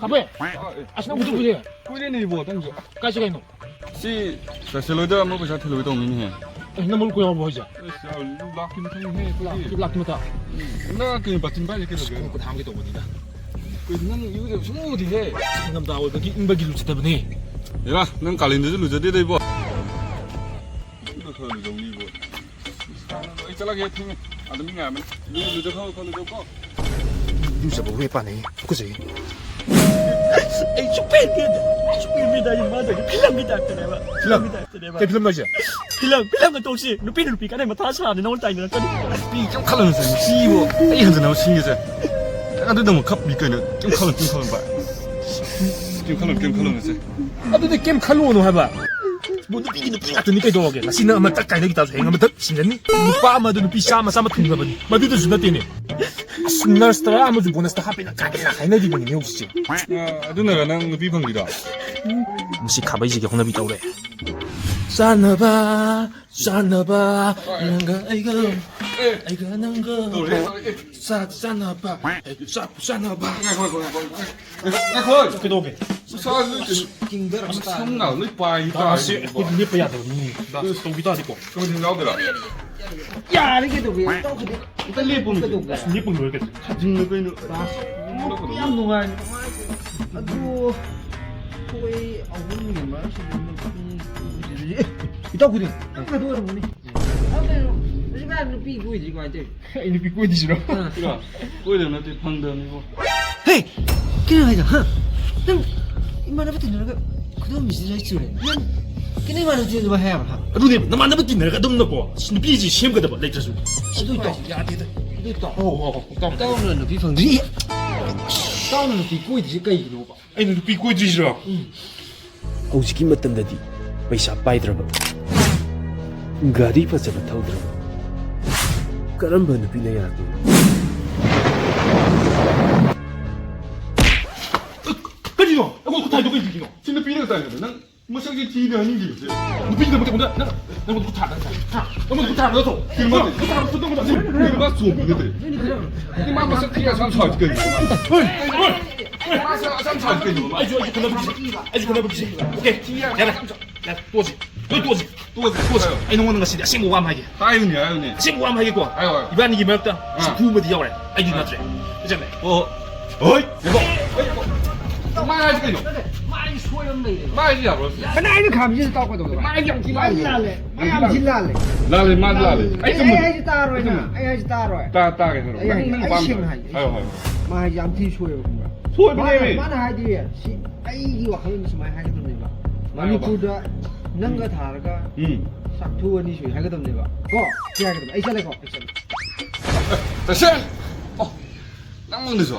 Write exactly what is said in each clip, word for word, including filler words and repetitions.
ꯈꯥꯕꯩ! ꯑꯥ, ꯑꯦ꯫ ꯑꯁ, ꯅꯪ ꯎꯗ ꯀꯨꯏꯔꯦ꯫ ꯀꯨꯏꯔꯦꯅꯦ ꯏꯕꯣ, ꯅꯪꯁꯨ꯫ ꯀꯥꯏ ꯆꯠꯀꯦ ꯍꯥꯏꯅꯣ? ꯁꯤ ꯔꯁꯦꯜ ꯍꯣꯏꯗ ꯑꯃ ꯄꯩꯁꯥ ꯊꯤꯜꯂꯨꯒꯦ ꯇꯧꯕꯅꯤꯅꯦꯍꯦ꯫ ꯑꯦ, ꯅꯪ ꯃꯔꯨꯞ ꯀꯣꯏ ꯌꯥꯎꯕ꯭ꯔꯣ ꯍꯥꯏꯁꯦ? ꯑꯁ, ꯌꯥꯎ-, ꯂꯥꯛꯀꯤ ꯃꯊꯪꯅꯤꯍꯦ, ꯑꯩꯈꯣꯏꯗꯤ꯫ ꯂꯥꯛꯀꯤ ꯃꯊꯪ? ꯎꯝ, ꯅꯪ ꯀꯩꯅꯣ ꯕꯥꯇꯤꯟ ꯄꯥꯏꯔꯤꯁꯦ ꯀꯩꯗꯧꯒꯦ? ꯈꯣꯡꯎꯞ ꯍꯥꯝꯒꯦ ꯇꯧꯕꯅꯤꯗ꯫ ꯀꯩꯅꯣ ꯅꯪ ꯏꯔꯨꯖꯕ ꯁꯨꯡꯎ ꯎꯗꯦꯍꯦ꯫ ꯏꯪꯊꯝꯊꯥ ꯑꯣꯏꯕꯒꯤ ꯏꯪꯕꯒꯤ ꯂꯨꯖꯗꯕꯅꯦ꯫ ꯍꯦꯔꯥ, ꯅꯪ ꯀꯥꯂꯦꯟꯗꯁꯨ ꯂꯨꯖꯗꯦꯗ ꯏꯕꯣ꯫ ꯏꯪꯕ ꯈꯔ ꯂꯨꯖꯧꯅꯤ ꯏꯕꯣ꯫ ꯑꯩ ꯆꯠꯂꯒꯦ, ꯊꯦꯡꯉꯦ꯫ ꯑꯗ ꯃꯤ ꯉꯥꯏꯔꯝꯃꯅꯤ꯫ ꯂꯨ-, ꯂꯨꯖꯊꯣꯛꯑꯣ, ꯂꯨꯖꯊꯣꯛꯑꯣ꯫ ꯏꯔꯨꯖꯕ ꯋꯦ ꯄꯥꯟꯅꯩ꯫ ꯇꯨꯀꯠꯆꯩ꯫ ꯑꯩ ꯁꯨꯛꯄꯦꯟ ꯄꯦꯟꯗꯦ꯫ ꯑꯩ ꯁꯨꯛꯄꯦꯟ ꯄꯦꯟꯗꯦ꯫ ꯑꯩ ꯃꯥꯗꯣ ꯐꯤꯂꯝꯒꯤ ꯇꯥꯏꯞꯇꯅꯦꯕ꯫ ꯐꯤꯂꯝ? ꯐꯤꯂꯝꯒꯤ ꯇꯥꯏꯞꯇꯅꯦꯕ꯫ ꯀꯩ ꯐꯤꯂꯝ ꯍꯥꯏꯁꯦ? ꯐꯤꯂꯝ, ꯐꯤꯂꯝꯒ ꯇꯣꯛꯁꯤ꯫ ꯅꯨꯄꯤꯅ ꯅꯨꯄꯤ ꯀꯥꯟꯅꯩ ꯃꯊꯥ ꯁꯥꯔꯗꯤ ꯅꯉꯣꯟꯗ ꯇꯥꯏꯅꯔꯛꯀꯅꯤ꯫ ꯅꯨꯄꯤ ꯀꯩꯝ ꯈꯜꯂꯨꯅꯨꯁꯦ꯫ ꯅꯨꯄꯤꯕꯨ ꯑꯩ ꯍꯟꯖꯟꯅꯕ ꯁꯤꯟꯒꯦꯁꯦ꯫ ꯑꯗꯨꯗꯃꯨꯛ ꯈꯞꯄꯤ ꯀꯩꯅꯣ꯫ ꯀꯩꯝ ꯈꯜꯂꯨ, ꯀꯩꯝ ꯈꯜꯂꯨ ꯚꯥꯏ꯫ ꯀꯩꯝ ꯈꯜꯂꯨ, ꯀꯩꯝ ꯈꯜꯂꯨꯅꯨꯁꯦ꯫ ꯑꯗꯨꯗꯤ ꯀꯩꯝ ꯈꯜꯂꯨꯅꯨ ꯍꯥꯏꯕ꯫ ꯕꯨ ꯅꯨꯄꯤꯒꯤ ꯅꯨꯄꯤ ꯉꯥꯛꯇꯅꯤ ꯀꯩꯗꯧꯔꯒꯦ? ꯉꯁꯤ ꯅꯪ ꯑꯃ ꯇꯛ ꯀꯥꯏꯗꯒꯤ ꯇꯥꯁꯨ ꯍꯌꯦꯡ ꯑꯃ ꯇꯛ ꯁꯤꯡꯒꯅꯤ꯫ ꯅꯨꯄꯥ ꯑꯃꯗ ꯅꯨꯄꯤ ꯆꯥꯝꯃ, ꯆꯥꯝꯃ ꯊꯨꯡꯅꯕꯅꯤ꯫ ꯃꯗꯨꯗꯁꯨ ꯅꯠꯇꯦꯅꯦ꯫ ꯑꯁ, ꯅꯔꯁ ꯇꯔꯥ ꯑꯃꯁꯨ ꯕꯣꯅꯁꯇ ꯍꯥꯞꯄꯦꯅ ꯀꯥꯏꯗ ꯍꯥꯏꯅꯈꯤꯕꯅꯤꯅꯦ ꯍꯧꯖꯤꯛꯁꯦ꯫ ꯑ, ꯑꯗꯨꯅꯔ ꯅꯪ ꯅꯨꯄꯤ ꯐꯪꯗ꯭ꯔꯤꯗꯣ? ꯃꯁꯤ ꯈꯥꯕꯩꯁꯤꯒꯤ ꯍꯧꯅꯕꯤ ꯇꯧꯔꯦ꯫ ꯆꯥꯅꯕ, ꯆꯥꯅꯕ, ꯅꯪꯒ ꯑꯩꯒ, ꯑꯦ꯫ ꯑꯩꯒ ꯅꯪꯒ꯫ ꯇꯧꯔꯦ, ꯇꯧꯔꯦ, ꯑꯦ꯫ ꯆꯥ ꯆꯥꯅꯕ, ꯆꯥ ꯆꯥꯅꯕ꯫ ꯉꯥꯏꯈꯣ, ꯉꯥꯏꯈꯣ, ꯉꯥꯏꯈꯣ, ꯉꯥꯏꯈꯣ꯫ ꯀꯩꯗꯧꯒꯦ? ꯃꯁꯥ ꯂꯣꯏ ꯀꯩꯅꯣ, ꯀꯤꯡꯗꯔ ꯑꯃ ꯇꯥꯔꯦ꯫ ꯁꯝꯅ ꯂꯣꯏ ꯄꯥꯏ ꯗꯥꯁꯁꯦ ꯇꯥꯔꯦ꯫ ꯑꯩꯈꯣꯏꯗꯤ ꯂꯦꯞꯄ ꯌꯥꯗꯕ ꯃꯤꯅꯤ꯫ ꯗꯥꯁ ꯇꯧꯕꯤ ꯇꯥꯔꯗꯤꯀꯣ꯫ ꯀꯩꯅꯣ ꯌꯥꯎꯗꯣꯏꯔꯥ? ꯌꯥꯔꯦ ꯀꯩꯗꯧꯒꯦ? ꯇꯧ ꯈꯨꯗꯤꯡ ꯑꯝꯇ ꯂꯦꯞꯄꯨꯅꯦ꯫ ꯀꯩꯗꯧꯒꯦ? ꯑꯁ, ꯂꯦꯞꯄ ꯂꯣꯏꯔꯦ ꯀꯩꯅꯣ꯫ ꯈꯥꯖꯤꯡꯅ ꯀꯩꯅꯣ? ꯗꯥꯁ, ꯌꯥꯝ ꯅꯨꯡꯉꯥꯏ꯫ ꯑꯗꯨ ꯑꯩꯈꯣꯏ ꯑꯍꯨꯝꯒꯤ ꯃꯔꯛꯁꯤꯗ ꯅꯨꯄꯤ ꯏꯇꯥꯎ ꯈꯨꯗꯤꯡ ꯅꯪ ꯈꯛꯇ ꯑꯣꯏꯔꯝꯒꯅꯤ꯫ ꯑꯗꯨ ꯍꯧꯖꯤꯛꯀꯥꯟ ꯅꯨꯄꯤ ꯀꯣꯏꯗ꯭ꯔꯤ ꯀꯃꯥꯏꯅ ꯇꯧꯔꯤ? ꯑꯩ ꯅꯨꯄꯤ ꯀꯣꯏꯗ꯭ꯔꯤꯁꯤꯔꯣ? ꯑꯥ꯫ ꯀꯣꯏꯗꯕ ꯅꯠꯇꯦ, ꯐꯪꯗꯕꯅꯤꯀꯣ꯫ ꯍꯦ! ꯀꯩꯅꯣ ꯍꯥꯏꯗꯣ, ꯍꯥ? ꯅꯪ ꯏꯃꯥꯟꯅꯕ ꯇꯤꯟꯅꯔꯒ ꯈꯨꯗꯣꯝꯕꯤꯁꯤꯗ ꯂꯣꯏ ꯆꯨꯔꯦ꯫ ꯅꯪ ꯀꯩꯅꯣ ꯏꯃꯥꯟꯅꯕ ꯇꯤꯟꯅꯕ ꯍꯥꯏꯕ꯭ꯔꯥ, ꯍꯥ? ꯑꯗꯨꯅꯦꯕ, ꯅꯃꯥꯟꯅꯕ ꯇꯤꯟꯅꯔꯒ ꯑꯗꯨꯝꯅꯀꯣ, ꯑꯁ, ꯅꯨꯄꯤꯁꯤ ꯁꯦꯝꯒꯗꯕ ꯂꯩꯇ꯭ꯔꯁꯨ꯫ ꯑꯗꯨ ꯇꯧ꯫ ꯌꯥꯗꯦꯗ꯫ ꯑꯗꯨ ꯇꯧ꯫ ꯍꯣ, ꯍꯣ, ꯍꯣ, ꯇꯧ꯫ ꯇꯧꯅ ꯅꯨꯄꯤ ꯐꯪꯗ꯭ꯔꯤ꯫ ꯇꯧꯅ ꯅꯨꯄꯤ ꯀꯣꯏꯗ꯭ꯔꯤꯁꯤ ꯀꯩꯒꯤꯅꯣꯕ? ꯑꯩꯅ ꯅꯨꯄꯤ ꯀꯣꯏꯗ꯭ꯔꯤꯁꯤꯔꯣ? ꯎꯝ꯫ ꯍꯧꯖꯤꯛꯀꯤ ꯃꯇꯝꯗꯗꯤ ꯄꯩꯁꯥ ꯄꯥꯏꯗ꯭ꯔꯕ, ꯒꯥꯔꯤ ꯐꯖꯕ ꯊꯧꯗ꯭ꯔꯕ, ꯀꯔꯝꯕ ꯅꯨꯄꯤꯅ ꯌꯥꯗꯣꯏꯅꯣ? ꯀꯔꯤꯅꯣ? ꯑꯩꯉꯣꯟꯗ ꯈꯨꯠ ꯊꯥꯏꯗꯣ ꯀꯩꯒꯤꯅꯣ? ꯁꯤ ꯅꯨꯄꯤꯅ ꯇꯥꯏꯅꯕ ꯅꯪ ꯃꯁꯛꯁꯦ ꯊꯤꯅ ꯍꯥꯏꯅꯤꯡꯗꯦ꯫ ꯅꯨꯄꯤꯒꯤꯗꯃꯛꯇ ꯑꯩꯉꯣꯟꯗ ꯅꯪ, ꯅꯪꯉꯣꯟꯗ ꯈꯨꯠ ꯊꯥꯗ ꯅꯠꯇ꯭ꯔꯥ? ꯍꯥ? ꯅꯪꯉꯣꯟꯗ ꯈꯨꯠ ꯊꯥꯗ ꯅꯠꯇ꯭ꯔꯣ? ꯀꯩꯅꯣ ꯅꯪ ꯈꯨꯠ ꯊꯥꯗ ꯅꯠꯇ꯭ꯔꯣ? ꯅꯪ ꯃꯥ ꯆꯣꯡꯕ ꯅꯠꯇ꯭ꯔꯦ꯫ ꯅꯪ ꯃꯥ ꯃꯁꯛ ꯊꯤ ꯑꯁꯨꯛ ꯌꯥꯝ ꯁꯥꯎꯔꯤꯁꯦ ꯀꯩꯅꯣ? ꯍꯣꯏ, ꯍꯣꯏ, ꯍꯣꯏ꯫ ꯃꯥ ꯃꯁꯛ ꯑꯁꯨꯛ ꯌꯥꯝ ꯁꯥꯎꯔꯤꯁꯦ ꯀꯩꯅꯣ? ꯑꯩꯁꯨ, ꯑꯩꯁꯨ ꯈꯠꯅꯕ ꯄꯨꯁꯤ꯫ ꯑꯩꯁꯨ ꯈꯠꯅꯕ ꯄꯨꯁꯤ꯫ ꯑꯣꯀꯦ? ꯌꯥꯔꯦ꯫ ꯌꯥꯔꯦ, ꯇꯣꯛꯑꯁꯤ꯫ ꯂꯣꯏ ꯇꯣꯛꯑꯁꯤ꯫ ꯇꯣꯛꯑꯁꯤ꯫ ꯑꯩ ꯅꯉꯣꯟꯗ ꯉꯁꯤꯗꯤ ꯑꯁꯦꯡꯕ ꯋꯥ ꯑꯃ ꯍꯥꯏꯒꯦ꯫ ꯍꯥꯏꯌꯨꯅꯦ, ꯍꯥꯏꯌꯨꯅꯦ꯫ ꯑꯁꯦꯡꯕ ꯋꯥ ꯑꯃ ꯍꯥꯏꯒꯦꯀꯣ꯫ ꯍꯥꯏꯌꯣ, ꯍꯥꯏꯌꯣ꯫ ꯏꯕꯥꯅꯤꯒꯤ ꯃꯔꯛꯇ ꯑꯥ꯫ ꯁꯤꯐꯨ ꯑꯃꯗꯤ ꯌꯥꯎꯔꯦ꯫ ꯑꯩꯗꯤ ꯑꯥ꯫ ꯅꯠꯇ꯭ꯔꯦ꯫ ꯆꯠꯂꯦ꯫ ꯑꯣ꯫ ꯍꯣꯏ꯫ ꯃꯥ ꯍꯥꯏꯁꯤ ꯀꯩꯅꯣ? ꯃꯥ ꯍꯥꯏꯁꯤ ꯌꯥꯕ꯭ꯔꯣ? ꯀꯅꯥ ꯑꯩꯅ ꯈꯥꯝꯃꯤꯁꯤꯗ ꯇꯥꯎ ꯀꯩꯗꯧꯒꯦ? ꯃꯥ ꯍꯥꯏꯁꯤ ꯌꯥꯝ ꯊꯤ ꯃꯥ ꯍꯥꯏꯁꯤ ꯂꯥꯜꯂꯦ꯫ ꯂꯥꯜꯂꯦ꯫ ꯃꯥ ꯌꯥꯝ ꯊꯤ ꯂꯥꯜꯂꯦ꯫ ꯂꯥꯜꯂꯦ, ꯃꯥ ꯂꯥꯜꯂꯦ꯫ ꯑꯩ ꯑꯩ ꯆꯨꯝꯕꯅꯤ꯫ ꯍꯥꯏꯁꯤ ꯇꯥꯔꯣꯏ ꯑꯩ ꯅꯪ꯫ ꯆꯨꯝꯕꯅꯤ꯫ ꯑꯩ ꯍꯥꯏꯁꯤ ꯇꯥꯔꯣꯏ꯫ ꯇꯥ-, ꯇꯥꯒꯦ ꯍꯥꯏꯔꯣ꯫ ꯑꯩ ꯍꯥꯏꯁꯤ, ꯅꯪ ꯑꯩ ꯄꯥꯝꯗ꯭ꯔꯣ? ꯁꯦꯡꯅ ꯍꯥꯏꯒꯦ꯫ ꯍꯥꯏꯌꯣ, ꯍꯥꯏꯌꯣ꯫ ꯃꯥ ꯍꯥꯏꯁꯤ ꯌꯥꯝ ꯊꯤ ꯁꯣꯏꯑꯕ, ꯈꯪꯕ꯭ꯔꯥ? ꯁꯣꯏꯕꯅꯦꯃꯤ꯫ ꯃꯥꯅ, ꯃꯥꯅ ꯍꯥꯏꯗꯤ ꯁꯤ ꯑꯩꯒꯤ ꯋꯥꯈꯜꯗ ꯁꯨꯃꯥꯏꯅ ꯍꯥꯏꯒꯗꯕꯅꯦꯕ꯫ ꯍꯥꯏꯌꯣꯕ꯫ ꯃꯅꯤꯄꯨꯔꯗ ꯅꯪꯒ ꯊꯥꯔꯒ ꯎꯝ꯫ ꯆꯥꯛꯊꯨ ꯑꯅꯤ ꯁꯨꯏ ꯍꯥꯏꯒꯗꯕꯅꯦꯕ꯫ ꯀꯣ? ꯁꯤ ꯍꯥꯏꯒꯗꯕꯅꯦ꯫ ꯑꯩ ꯆꯠꯂꯦꯀꯣ? ꯑꯩ ꯆꯠꯂꯦ꯫ ꯇꯁꯦ! ꯑꯣ, ꯅꯪꯉꯣꯟꯗꯁꯨ?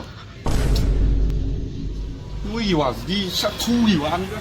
ꯅꯣꯏꯒꯤ ꯋꯥꯁꯤꯗꯤ ꯆꯥꯛꯊꯨꯒꯤ ꯋꯥꯅꯤꯗ꯫